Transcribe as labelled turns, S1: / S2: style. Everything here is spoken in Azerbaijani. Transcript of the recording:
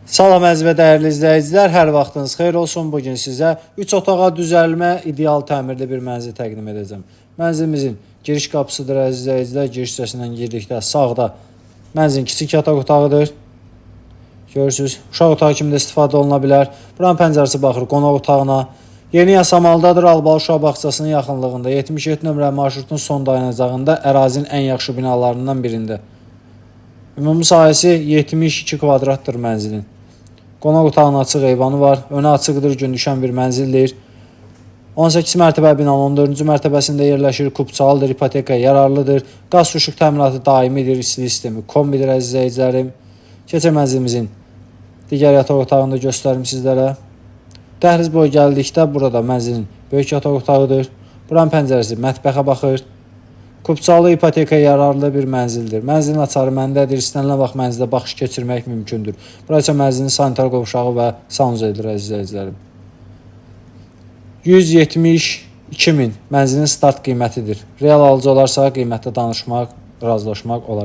S1: Salam əziz və dəyərli izləyicilər, hər vaxtınız xeyir olsun. Bu gün sizə 3 otağa düzəlmə ideal təmirli bir mənzil təqdim edəcəm. Mənzilimizin giriş qapısıdır əziz izləyicilər. Giriş hissəsindən girdikdə sağda mənzilin kiçik yataq otağıdır. Görürsüz, uşaq otağı kimi də istifadə oluna bilər. Buranın pəncərəsi baxır qonaq otağına. Yeni Yasamaldadır, Albalı uşaq bağçasının yaxınlığında, 77 nömrəli marşrutun son dayanacağında, ərazinin ən yaxşı binalarından birində. Ümumi sahəsi 72 kvadratdır mənzilin. Qonaq otağının açıq eyvanı var. Önü açıqdır, gün düşən bir mənzildir. 18 mərtəbə binanın 14-cü mərtəbəsində yerləşir. Kupçalıdır, ipoteka yararlıdır. Qaz su işıq təminatı daimidir, istilik sistemi kombidir əziz izləyicilərim. Keçək mənzilimizin digər yataq otağını da göstərim sizlərə. Dəhliz boyu gəldikdə burada mənzilin böyük yataq otağıdır. Buranın pəncərəsi mətbəxə baxır. Kupçalı ipoteka yararlı bir mənzildir. Mənzilin açarı məndədir. İstənilən vaxt mənzilə baxış keçirmək mümkündür. Bura isə mənzilin sanitar qovşağı və sanuzelidir əziz izləyicilərim. 172 min mənzilin start qiymətidir. Real alıcı olarsa qiymətdə danışmaq, razılaşmaq olar.